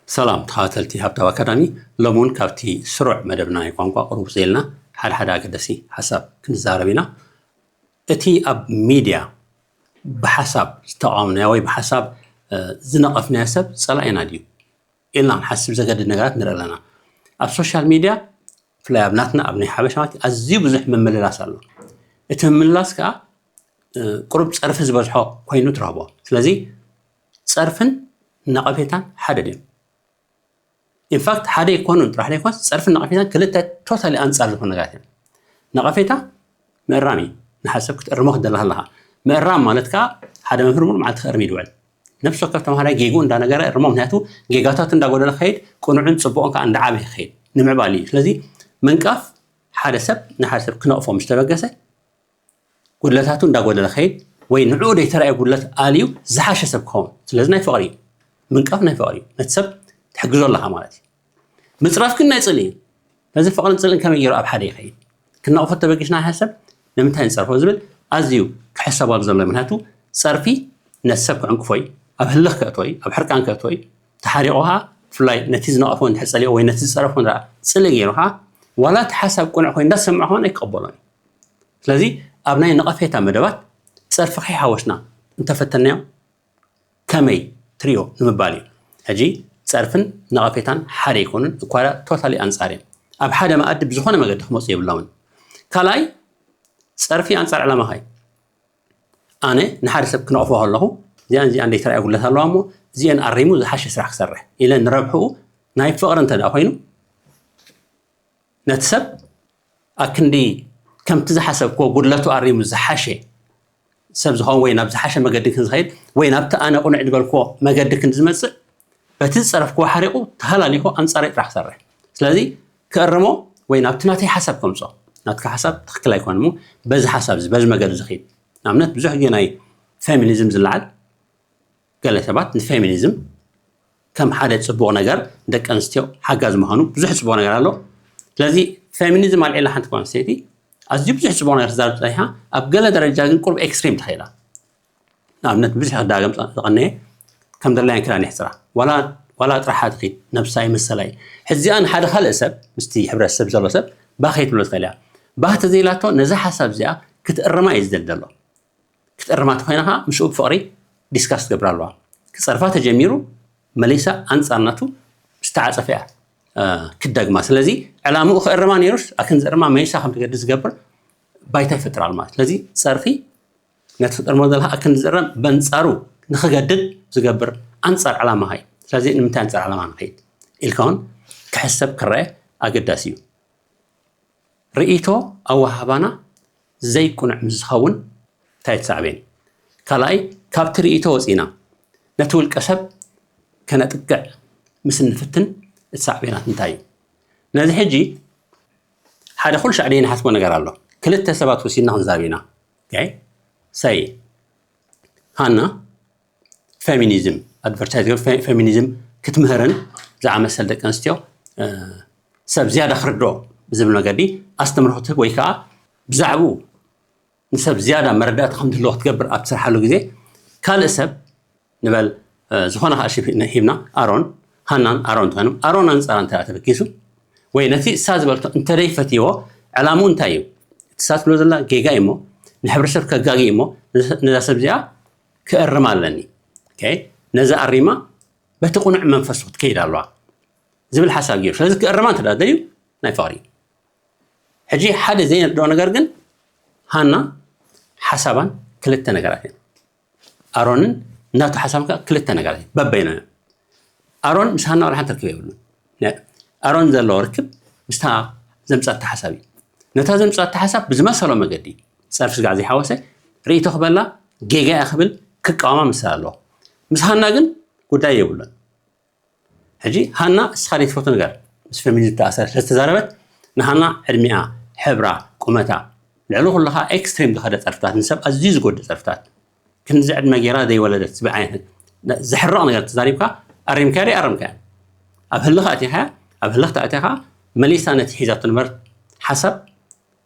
ሰላም ተኸታተልቲ ሃብታብ ኣካዳሚ፣ ሎሚ እውን ካብቲ ስሩዕ መደብና ናይ ቋንቋ ቁሩብ ዘየልና ሓደ ሓደ ኣገደሲ ሓሳብ ክንዛረብ ኢና። እቲ ኣብ ሚድያ ብሓሳብ ዝተቃወምናዮ ወይ ብሓሳብ ዝነቐፍናዮ ሰብ ጸላኢና ድዩ ኢልና ክንሓስብ ዘገድድ ነገራት ንርኢ ኣለና። ኣብ ሶሻል ሚድያ ብፍላይ ኣብ ናትና ኣብ ናይ ሓበሻ ማለት ኣዝዩ ብዙሕ ምምልላስ ኣሎ። እቲ ምምልላስ ከዓ ቁሩብ ጸርፊ ዝበዝሖ ኮይኑ ትረኽቦ። ስለዚ ጸርፍን ነቐፌታን ሓደ ድዮም? ኢንፋክት ሓደ ኣይኮኑን ጥራሕ ዘይኮነስ ጸርፍን ነቐፌታን ክልተ ቶታሊ ኣንጻር ዝኾኑ ነገራት እዮም። ነቐፌታ ምእራም እዩ። ንሓደ ሰብ ክትእርሞ ክትደሊ ከለኻ ምእራም ማለት ከዓ ሓደ መምህር ሙሉእ መዓልቲ ክእርም እዩ ዝውዕል። ነፍሲ ወከፍ ተምሃራይ ጌግኡ እንዳነገረ እርሞ፣ ምክንያቱ ጌጋታቱ እንዳጎደለ ክኸይድ ቅኑዕን ጽቡቕን ከዓ እንዳዓበየ ክኸይድ ንምዕባል እዩ። ስለዚ ምንቃፍ ሓደ ሰብ ንሓደ ሰብ ክነቕፎ ምስ ተበገሰ ጉድለታቱ እንዳጎደለ ክኸይድ ወይ ንዕኡ ዘይተራእየ ጉድለት ኣልዩ ዝሓሸ ሰብ ክኸውን። ስለዚ ናይ ፍቕሪ እዩ። ምንቃፍ ናይ ፍቕሪ እዩ። ነቲ ሰብ ትሕግዞ ኣለኻ ማለት እዩ። ምጽራፍ ግን ናይ ጽልኢ እዩ። ነዚ ፍቕርን ጽልእን ከመይ ገይሩ ኣብ ሓደ ይኸይድ? ክነቕፎ ተበጊስና ሓደ ሰብ ንምንታይ ንጸርፎ ዝብል ኣዝዩ ክሕሰባሉ ዘሎ። ምክንያቱ ጸርፊ ነቲ ሰብ ክዕንቅፎ እዩ፣ ኣብ ህልኽ ከእትዎ እዩ፣ ኣብ ሕርቃን ከእትዎ እዩ። ተሓሪቑ ከዓ ብፍላይ ነቲ ዝነቐፎ እንድሕር ጸሊኦ ወይ ነቲ ዝጸረፎ እንድሕር ጽልኢ ገይሩ ከዓ ዋላ እቲ ሓሳብ ቅኑዕ ኮይኑ እንዳሰምዖ ከውን ኣይክቐበሎን እዩ። ስለዚ ኣብ ናይ ነቐፌታ መደባት ጸርፊ ከይሓወስና እንተፈተናዮ ከመይ ትሪኦ ንምባል እዩ። ሕጂ ጸርፍን ነቐፌታን ሓደ ኣይኮኑን፣ እኳ ቶታሊ ኣንጻር እዮም። ኣብ ሓደ መኣዲ ብዝኾነ መገዲ ክመፁ የብሎምን። ካልኣይ ጸርፊ ኣንጻር ዕላማኻ እዩ። ኣነ ንሓደ ሰብ ክነቕፎ ከለኹ እዚኣን እዚኣን ዘይተረኣየ ጉድለት ኣለዋ እሞ እዚአን ኣሪሙ ዝሓሸ ስራሕ ክሰርሕ ኢለ ንረብሕኡ ናይ ፍቕሪ እንተ ደኣ ኮይኑ ነቲ ሰብ ኣክንዲ ከምቲ ዝሓሰብክዎ ጉድለቱ ኣሪሙ ዝሓሸ ሰብ ዝኸውን ወይ ናብ ዝሓሸ መገዲ ክንዝኸይድ ወይ ናብቲ ኣነ ቁኑዕ ዝበልክዎ መገዲ ክንዝመፅእ በቲ ዝፀረፍክዎ ሓሪቑ ተሃላሊኹ ኣንፃረይ ጥራሕ ክሰርሕ። ስለዚ ክእርሞ ወይ ናብቲ ናተይ ሓሳብ ከምፅኦ ናትካ ሓሳብ ትኽክል ኣይኮነ እሞ በዚ ሓሳብ እዚ በዚ መገዲ ዝኸይድ ንኣብነት ብዙሕ ግዜ ናይ ፌሚኒዝም ዝለዓል ገለ ሰባት ንፌሚኒዝም ከም ሓደ ጽቡቕ ነገር ደቂ ኣንስትዮ ሓጋዝ ምዃኑ ብዙሕ ጽቡቕ ነገር ኣሎ። ስለዚ ፌሚኒዝም ኣልዒላ ሓንቲ ጓል ኣንስተይቲ ኣዝዩ ብዙሕ ጽቡቕ ነገር ትዛረብ ጸኒሓ፣ ኣብ ገለ ደረጃ ግን ቁሩብ ኤክስትሪም ተኸይዳ። ንኣብነት ብዙሕ ክዳገም ዝቐነየ ከም ደላያን ክዳን ይሕጽራ። ዋላ ዋላ ጥራሓ ትኺድ ነብሳይ መሰላይ። ሕዚኣ ንሓደ ካልእ ሰብ ምስቲ ሕብረተሰብ ዘሎ ሰብ ባህ ከይትብሎ ትኽእል እያ። ባህ ተዘይላቶ ነዛ ሓሳብ እዚኣ ክትእርማ እዩ ዝደሊ ዘሎ። ክትእርማ ተኾይና ከዓ ምስኡ ብፍቕሪ ዲስካስ ትገብር ኣለዋ። ክፀርፋ ተጀሚሩ መሊሳ ኣንፃር ናቱ ዝተዓፀፈ እያ ክትደግማ። ስለዚ ዕላምኡ ክእርማ ነይሩስ ኣክን ዝእርማ መሊሳ ከም ትገድድ ዝገብር ባይታ ይፈጥር ኣሎ ማለት። ስለዚ ፀርፊ ነቲ ክትእርሞ ዘለካ ኣክን ዝእረም በንፃሩ ንክገድድ ዝገብር ኣንፃር ዕላማኻ እዩ። ስለዚ ንምንታይ ኣንፃር ዕላማ ንኸይድ ኢልካ እውን ክሕሰብ ክረአ ኣገዳሲ እዩ። ርእይቶ ኣወሃህባና ዘይቁኑዕ ምስ ዝኸውን እንታይ ትሳዕቤን? ካልኣይ ካብቲ ርእይቶ ወፂና ነቲ ውልቀ ሰብ ከነጥቅዕ ምስ እንፍትን እቲ ሳዕቤናት እንታይ እዩ? ነዚ ሕጂ ሓደ ኩሉ ሻዕ ደይ ንሓስቦ ነገር ኣሎ። ክልተ ሰባት ወሲድና ክንዛብ ኢና። ሰይ ሃና ፌሚኒዝም ኣድቨርታይዝ ፌሚኒዝም ክትምህርን ዝኣመሰል ደቂ ኣንስትዮ ሰብ ዝያዳ ክርድኦ ብዝብል መገዲ ኣስተምህሮ ክትህብ ወይ ከዓ ብዛዕባኡ ንሰብ ዝያዳ መረዳእታ ከም ዝህልዎ ክትገብር ኣብ ትሰርሓሉ ግዜ ካልእ ሰብ ንበል ዝኾነ ከዓ ሽም ሂብና ኣሮን ሃናን ኣሮን ተኾይኖም ኣሮን ኣንፃራ እንተ ተበጊሱ ወይ ነቲ እሳ ዝበልቶ እንተደይፈትይዎ ዕላምኡ እንታይ እዩ? እቲ እሳ ትብሎ ዘላ ጌጋ እዩ እሞ ንሕብረተሰብ ከጋጊ እሞ ነዛ ሰብ እዚኣ ክእርማ ኣለኒ። ነዛ ኣሪማ በቲ ቁኑዕ መንፈሱ ክትከይድ ኣለዋ ዝብል ሓሳብ ገይሩ። ስለዚ ክእርማ እንተ ደልዩ ናይ ፍቕሪ እዩ። ሕጂ ሓደ ዘይንርድኦ ነገር ግን ሃና ሓሳባን ክልተ ነገራት እዮም። ኣሮንን እናቱ ሓሳብ ከዓ ክልተ ነገራት እዮም። በበይኖም እዮም። ኣሮን ምስ ሃና ዋላ ሓንቲ ርክብ የብሉን። ኣሮን ዘለዎ ርክብ ምስታ ዘምፃታ ሓሳብ እዩ። ነታ ዘምፃታ ሓሳብ ብዝመሰሎ መገዲ ፀርፊ ስጋዕ ዘይሓወሰ ርእይቶ ክበላ ጌጋ እያ ክብል ክቃወማ መሰል ኣለዎ። ምስ ሃና ግን ጉዳይ የብሉን። ሕጂ ሃና እስኻ ዘይትፈቱ ነገር ምስ ፌሚኒዝም ተኣሰረ ስለዝተዛረበት ንሃና ዕድሚኣ፣ ሕብራ፣ ቁመታ ልዕሊ ኩሉ ከዓ ኤክስትሪም ዝኸደ ፀርፍታት ንሰብ ኣዝዩ ዝጎድእ ፀርፍታት ክንዚ ዕድመ ገይራ ዘይወለደት ዝብል ዓይነት ዘሕርቕ ነገር ተዛሪብካ ኣሪምካያ ዶ ኣረምካያ ኣብ ህልኽ ኣቲኻያ ኣብ ህልኽ ተኣቲኻ መሊሳ ነቲ ሒዛቶ ነበረት ሓሳብ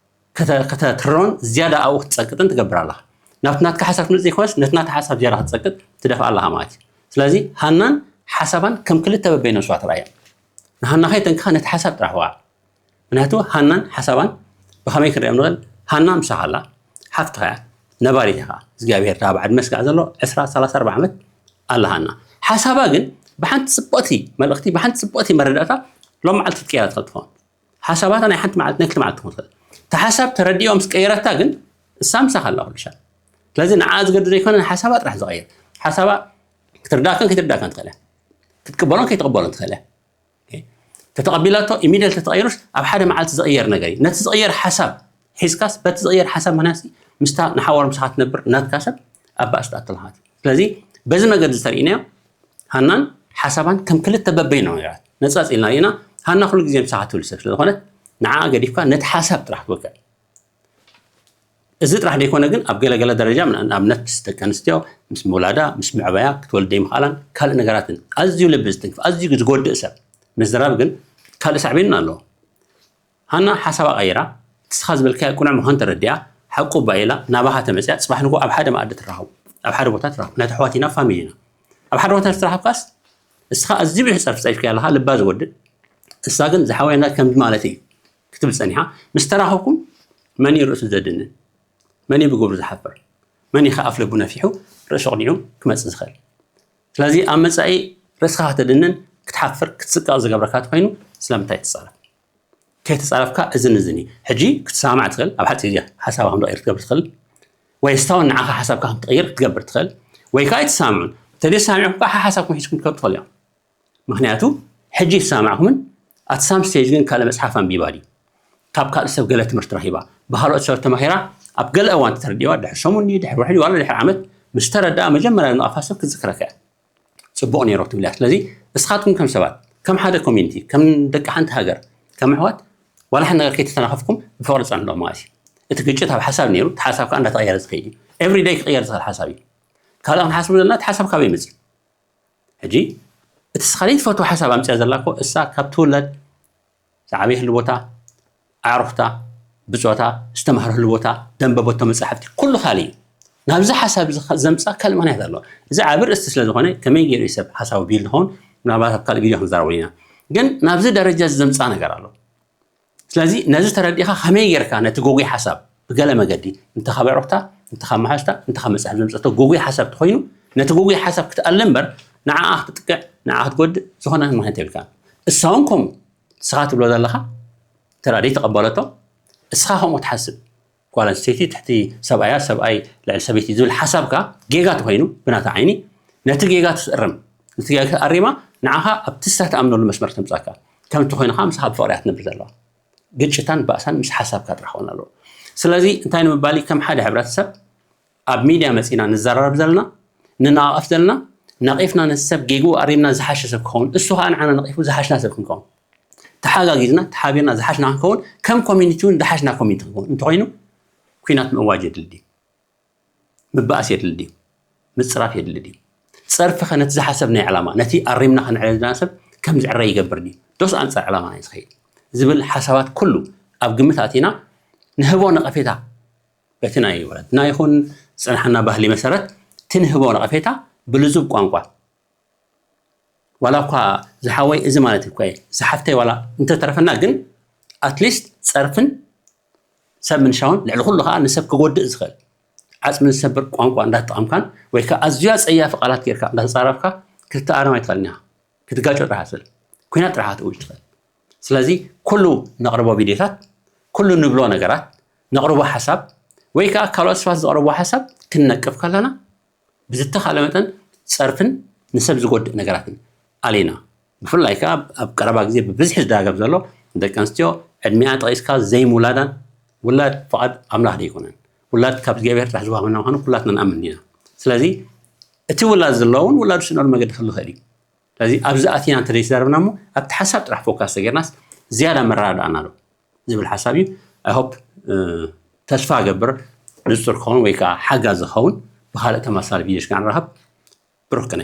ከተትርሮን ዝያዳ ኣብኡ ክትፀቅጥን ትገብር ኣለኻ ናብቲ ናትካ ሓሳብ ትመፅእ ዘይኮነስ ነቲ ናታ ሓሳብ ዝያዳ ክትፀቅጥ ትደፍኣ ኣለኻ ማለት እዩ ስለዚ ሃናን ሓሳባን ከም ክልተ በበይኖም ሰባት ረኣዮም። ንሃና ከይተንክኻ ነቲ ሓሳብ ጥራሕ ወቓዕ። ምክንያቱ ሃናን ሓሳባን ብኸመይ ክንሪኦም ንኽእል? ሃና ምሳኻ ኣላ፣ ሓፍትኻ እያ፣ ነባሪት ኢኻ። እግዚኣብሔር ተባዕ ዕድመ ስጋዕ ዘሎ ዕስራ፣ ሰላሳ፣ ኣርባዓ ዓመት ኣላ ሃና። ሓሳባ ግን ብሓንቲ ጽብቕቲ መልእኽቲ፣ ብሓንቲ ጽብቕቲ መረዳእታ ሎም መዓልቲ ክትቀይራ ትኽእል ትኸውን። ሓሳባታ ናይ ሓንቲ መዓልቲ፣ ናይ ክልተ መዓልቲ ትኸውን ትኽእል። እቲ ሓሳብ ተረዲኦ ምስ ቀየረታ ግን እሳ ምሳኻ ኣላ ኩሉ ሻዕ። ስለዚ ንዓ ዝገድድ ዘይኮነ ንሓሳባ ጥራሕ ዝቐይር። ሓሳባ ክትርዳእካን ከይትርዳእካን ትኽእል እያ። ክትቅበሎን ከይትቕበሎን ትኽእል እያ። ኦኬ። ተተቐቢላቶ ኢሚድየት ተተቐይሩስ ኣብ ሓደ መዓልቲ ዝቕየር ነገር እዩ። ነቲ ዝቕየር ሓሳብ ሒዝካስ በቲ ዝቕየር ሓሳብ ምኽንያት ምስታ ንሓዋሩ ምሳኻ ትነብር ናትካ ሰብ ኣብ ባእሲ ትኣቱ ኣለኻ ማለት እዩ። ስለዚ በዚ መገዲ ዝተርእናዮ ሃናን ሓሳባን ከም ክልተ በበይኖም ነገራት ነጻጽልና ርኢና፣ ሃና ኩሉ ግዜ ምሳኻ ትብል ሰብ ስለ ዝኾነት ንዓኣ ገዲፍካ ነቲ ሓሳብ ጥራሕ ትወከል። እዚ ጥራሕ ዘይኮነ ግን ኣብ ገለገለ ደረጃ ምን-፣ ንኣብነት ምስ ደቂ ኣንስትዮ ምስ ምውላዳ ምስ ምዕባያ ክትወልድ ዘይምኽኣላን ካልእ ነገራትን ኣዝዩ ልቢ ዝትንክፍ ኣዝዩ ዝጎድእ ሰብ ምዝራብ ግን ካልእ ሳዕቤን ኣለዎ። ሃና ሓሳባ ቀይራ ንስኻ ዝበልካዮ ቅኑዕ ምዃን ተረዲኣ ሓቁ ባኢላ ናባኻ ተመፅያ ጽባሕ ንጎ ኣብ ሓደ መኣዲ ትራኸቡ ኣብ ሓደ ቦታ ትራኸቡ ናይቲ ኣሕዋት ኢና ፋሚሊ ኢና ኣብ ሓደ ቦታ ዝተራኸብካስ እስኻ ኣዝዩ ብዙሕ ጸርፊ ጸሪፍካ ኣለኻ ልባ ዝጎድእ እሳ ግን ዝሓወይ ናት ከም ማለት እዩ ክትብል ጸኒሓ ምስ ተራኸብኩም መን እዩ ርእሱ ዘድንን መን እዩ ብግብሩ ዝሓፍር መን እዩ ከኣፍ ልቡ ነፊሑ ርእሱ ቅኒዑ ክመጽእ ዝኽእል ስለዚ ኣብ መጻኢ ርእስኻ ከተድንን ክትሓፍር ክትስቀቕ ዝገብረካ ተኮይኑ ስለምንታይ ትጻረፍ ከይተጻረፍካ እዝን እዝን እዩ ሕጂ ክትሰማማዕ ትኽእል ኣብ ሓፂር ግዜ ሓሳብ ከም ክትገብር ትኽእል ወይ እስታውን ንዓኻ ሓሳብካ ከም ትቕይር ክትገብር ትኽእል ወይ ከዓ ኣይትሰማምዑን ተዘይሰማሚዕኩም ከዓ ሓሳብኩም ሒዝኩም ክትከዱ ትኽእል እዮም ምክንያቱ ሕጂ ይሰማማዕኩምን ኣት ሳም ስቴጅ ግን ካልእ መፅሓፍ ኣንቢባ ድዩ ካብ ካልእ ሰብ ገለ ትምህርቲ ረኺባ ብካልኦት ሰባት ተማሂራ ኣብ ገለ እዋን ተረዲዋ ድሕሪ ሰሙን ድዩ ድሕሪ ውሕዲ ዋላ ድሕሪ ዓመት ምስ ተረድኣ መጀመርያ ዝነቐፋ ሰብ ክትዝክረካ እያ ፅቡቕ ነይሮ ትብል እያ ስለዚ እስኻትኩም ከም ሰባት ከም ሓደ ኮሚኒቲ ከም ደቂ ሓንቲ ሃገር ከም ኣሕዋት ዋላ ሓደ ነገር ከይተተናኸፍኩም ብፍቕሪ ፀንሕሎም ማለት እዩ እቲ ግጭት ኣብ ሓሳብ ነይሩ እቲ ሓሳብ ከዓ እንዳተቐየረ ዝኸይድ እዩ ኤቭሪ ደይ ክቕየር ዝኽእል ሓሳብ እዩ ካልእ ክንሓስቡ ዘለና እቲ ሓሳብ ካበይ ይመፅእ ሕጂ እቲ ስኻ ዘይትፈትዎ ሓሳብ ኣምፅያ ዘላ እኮ እሳ ካብ ትውለድ ዝዓበየሉ ቦታ ኣዕሩኽታ ብፆታ ዝተማህረሉ ቦታ ዘንበበቶ መፃሕፍቲ ኩሉ ካልእ እዩ ናብዚ ሓሳብ እዚ ዘምፅኣ ካልእ ምክንያት ኣሎ እዚ ዓብ ርእስቲ ስለ ዝኾነ ከመይ ገይሩ እዩ ሰብ ሓሳቡ ቢል ዝኸውን ምናልባት ኣብ ካልእ ቪድዮ ክንዛረበሉ ኢና ግን ናብዚ ደረጃ እዚ ዘምፅኣ ነገር ኣሎ ስለዚ ነዚ ተረዲእኻ ከመይ ጌርካ ነቲ ጎጉይ ሓሳብ ብገለ መገዲ እንተ ካብ ኣዕሩኽታ እንተ ካብ መሓዝታ እንተ ካብ መፅሓፍ ዘምፀቶ ጎጉይ ሓሳብ ተኮይኑ ነቲ ጎጉይ ሓሳብ ክትኣለ እምበር ንዓኣ ክትጥቅዕ ንዓኣ ክትጎድእ ዝኾነ ምክንያት የብልካ እሳ እውን ከምኡ ንስኻ ትብሎ ዘለኻ ተራ ዘይተቐበለቶ እስኻ ከምኡ ትሓስብ ጓል ኣንስተይቲ ትሕቲ ሰብኣያ ሰብኣይ ልዕሊ ሰበይቲ ዝብል ሓሳብካ ጌጋ ተኮይኑ ብናታ ዓይኒ ነቲ ጌጋ ትእርም ነቲ ጌጋ ኣሪማ ንዓኻ ኣብቲ ንሳ ትኣምነሉ መስመር ተምፃካ ከምቲ ኮይንኻ ምሳኻ ብፍቕሪ እያ ትነብር ዘለዋ ግጭታን ባእሳን ምስ ሓሳብካ ጥራሕ ክኾን ኣለዎ ስለዚ እንታይ ንምባል ከም ሓደ ሕብረተሰብ ኣብ ሚድያ መፂና ንዘራረብ ዘለና ንነቓቐፍ ዘለና ነቒፍና ነቲ ሰብ ጌግኡ ኣሪምና ዝሓሸ ሰብ ክኸውን እሱ ከዓ ንዓና ነቒፉ ዝሓሽና ሰብ ክንከውን ተሓጋጊዝና ተሓቢርና ዝሓሽና ክንከውን ከም ኮሚኒቲ እውን ዝሓሽና ኮሚኒቲ ክንከውን እንተኮይኑ ኩናት ምእዋጅ የድሊ ድዩ ምባኣስ የድሊ ድዩ ምፅራፍ የድሊ ድዩ ፀርፊ ከ ነቲ ዝሓሰብናዮ ዕላማ ነቲ ኣሪምና ከነዕለልና ሰብ ከም ዝዕረ ይገብር ድዩ ዶስ ኣንፃር ዕላማና እዩ ዝኸይድ ዝብል ሓሳባት ኩሉ ኣብ ግምት ኣቲና ንህቦ ነቐፌታ በቲ ናይ ወለድና ይኹን ዝፀንሓና ባህሊ መሰረት ትንህቦ ነቐፌታ ብልዙብ ቋንቋ ዋላ እኳ ዝሓወይ እዚ ማለት እኳ ዝሓፍተይ ዋላ እንተተረፈና ግን ኣትሊስት ፀርፍን ሰብ ምንሻውን ልዕሊ ኩሉ ከዓ ንሰብ ክጎድእ ዝኽእል ዓፅሚ ዝሰብር ቋንቋ እንዳተጠቐምካን ወይ ከዓ ኣዝዩ ኣፀያፊ ቃላት ጌርካ እንዳተፃረፍካ ክትተኣረም ኣይትኽእልን ኢኻ ክትጋጮ ጥራሕ ትኽእል ኩናት ጥራሕ ክትእውጅ ትኽእል ስለዚ ኩሉ ነቕርቦ ቪድዮታት ኩሉ ንብሎ ነገራት ነቕርቦ ሓሳብ ወይ ከዓ ካልኦት ሰባት ዝቐረብዎ ሓሳብ ክንነቅፍ ከለና ብዝተኻለ መጠን ፀርፍን ንሰብ ዝጎድእ ነገራትን ኣሌና ብፍላይ ከዓ ኣብ ቀረባ ግዜ ብብዝሒ ዝዳገብ ዘሎ ደቂ ኣንስትዮ ዕድሚኣ ጠቂስካ ዘይምውላዳን ውላድ ፍቓድ ኣምላኽ ዘይኮነን ውላድ ካብ እግዚኣብሔር ጥራሕ ዝወሃበና ምዃኑ ኩላትና ንኣምን ኢና ስለዚ እቲ ውላድ ዘለውን ውላዱ ስእነሉ መገዲ ክህሉ ይኽእል እዩ ስለዚ ኣብዚ ኣቲና እንተዘይተዛረብና እሞ ኣብቲ ሓሳብ ጥራሕ ፎካስ ተገይርናስ ዝያዳ መረዳዳእና ኣሎ ዝብል ሓሳብ እዩ ኣይሆፕ ተስፋ ገብር ንፁር ክኸውን ወይ ከዓ ሓጋዝ ዝኸውን ብካልእ ተመሳሳሊ ቪድዮ ሽካ ንራኸብ ብሩክ ቅነ